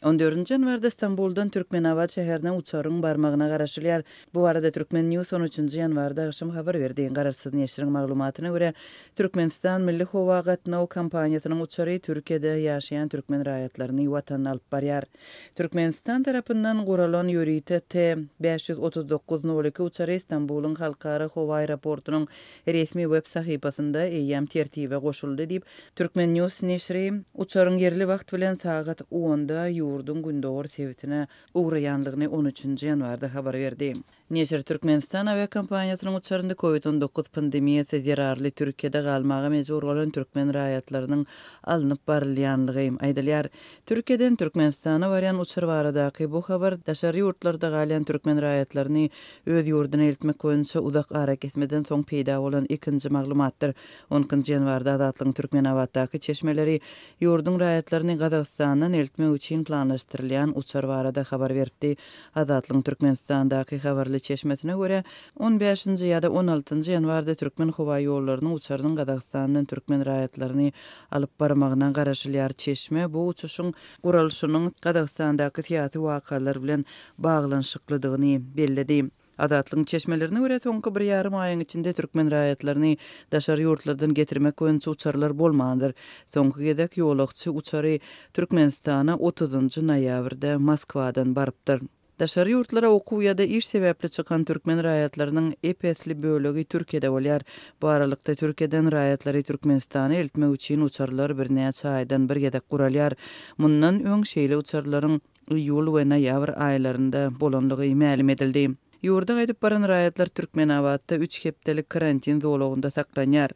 On dördünji ýanwarda Stambuldan Türkmenabat şäherine uçaryň barmagyna garaşylýar. Bu barada Turkmen. News on üçünji ýanwarda agşam habar berdi. Garaşsyz neşiriň maglumatyna görä, Türkmenistan milli howa gatnaw kompaniýasynyň uçary Türkiýede ýaşaýan türkmen raýatlaryny Watanyna alyp barýar. Türkmenistan tarapyndan guralan ýörite T, 539 nol iki uçary Stambulyň halkara howa aeroportunyň resmi web sahypasynda eýýäm tertibe goşuldy diýip, Turkmen. News neşiri uçaryň ýerli wagt bilen sagat onda ýurduň gündogar sebitine ugraýanlygyny on üçünji ýanwarda habar berdi. Neşir Türkmenistan awiakompaniýasynyň uçarynda Covid 19 pandemiýasy zerarly Türkiýede galmaga mejbur bolan türkmen raýatlarynyň alnyp barylýanlygy aýdylýar. Türkiýeden Türkmenistana barýan uçar baradaky bu habar daşary ýurtlarda galýan türkmen raýatlaryny öz ýurduna eltmek boýunça uzak arakesmeden soň peýda bolan ikinji maglumatdyr. On ikinji ýanwarda Azatlygyň Türkmenabatdaky çeşmeleri ýurduň raýatlaryny Gazagystandan eltmek üçin planlaşdyrylýan uçar barada habar beripdi. Azatlygyň Türkmenistandaky habarly çeşmesine görä, on bäşinji ýa-da on altynjy ýanwarda Türkmenhowaýollarynyň uçarynyň Gazagystandan türkmen raýatlaryny alyp barmagyna garaşylýar. Çeşme bu uçuşyň guralyşynyň Gazagystandaky syýasy wakalar bilen baglanyşyklydygyny belledi. Azatlygyň çeşmelerine görä, soňky bir ýarym aýyň içinde türkmen raýatlaryny daşary ýurtlardan getirmek boýunça uçarlar bolmandyr. Soňky gezek ýolagçy uçary Türkmenistana otuzynjy noýabrda Moskwadan barypdyr. Daşary ýurtlara okuw ýa-da iş sebäpli çykan türkmen raýatlarynyň ep-esli bölegi Türkiýede bolýar. Bu aralykda Türkiýeden raýatlary Türkmenistana eltmek üçin uçarlar birnäçe aýdan bir gezek guralýar. Mundan öň şeýle uçarlaryň iýul we noýabr aýlarynda bolandygy mälim edildi. Ýurda gaýdyp baran raýatlar Türkmenabatda üç hepdelik karantin zolagynda saklanýar.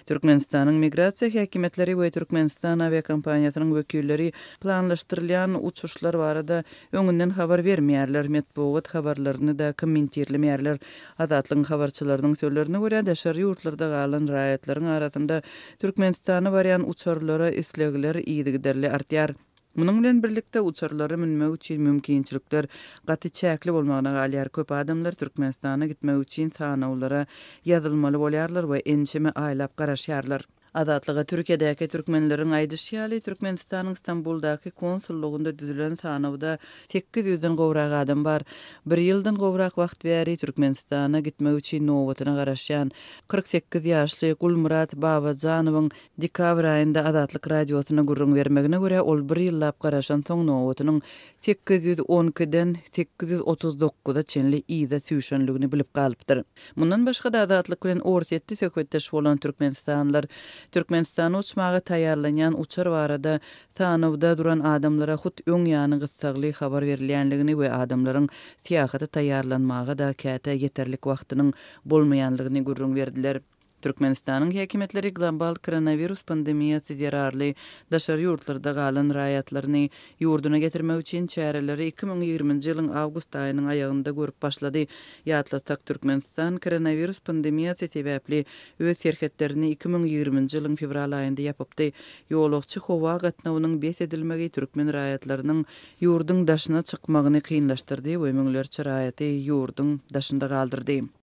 Türkmenistanyň migrasiýa häkimiýetleri we Türkmenistan awiakompaniýasynyň wekilleri planlaşdyrylýan uçuşlar barada öňünden habar bermeýärler, metbugat habarlaryny-da kommentirlemeýärler. Azatlygyň habarçylarynyň sözlerine görä, daşary ýurtlarda galan raýatlaryň arasynda Türkmenistana barýan uçarlara islegler yzygiderli artýar. Munuň bilen birlikde, uçarlara münmek üçin mümkinçilikler gaty çäkli bolmagyna galýar. Köp adamlar Türkmenistana gitmek üçin sanawlara ýazylmaly bolýarlar we ençeme aýlap garaşýarlar. Azatlyga Türkiýedäki türkmenleriň aýdyşy ýaly, Türkmenistanyň Stambuldaky konsullygynda düzülen sanawda 800-den gowrak adam bar. Bir ýyldan gowrak wagt bäri Türkmenistana gitmek üçin nobatyna garaşýan 48 ýaşly Gulmyrat Babajanowyň Dekabr aýynda Azatlyk Radiosyna gürrüň bermegine görä, ol bir ýyllap garaşansoň nobatynyň 812-den 839-a çenli yza süýşenligini bilip galypdyr. Mundan başga-da Azatlyk bilen Orsýetde söhbetdeş bolan türkmenistanlylar Türkmenistana uçmaga taýýarlanýan uçar barada sanawda duran adamlara hut öň ýany gyssagly habar berilýänligini we adamlaryň syýahata taýýarlanmaga-da käte ýeterlik wagtynyň bolmaýanlygyny gürrüň berdiler. Türkmenistanyň häkimiýetleri global koronawirus pandemiýasy zerarly daşary ýurtlarda galan raýatlaryny ýurduna getirmek üçin çäreleri 2020-nji ýylyň awgust aýynyň aýagynda görüp başlady. Ýatlatsak, Türkmenistan koronawirus pandemiýasy sebäpli öz serhetlerini 2020-nji ýylyň fewral aýynda ýapypdy. Ýolagçy howa gatnawynyň bes edilmegi türkmen raýatlarynyň ýurduň daşyna çykmagyny kynlaşdyrdy we müňlerçe raýaty ýurduň daşynda galdyrdy.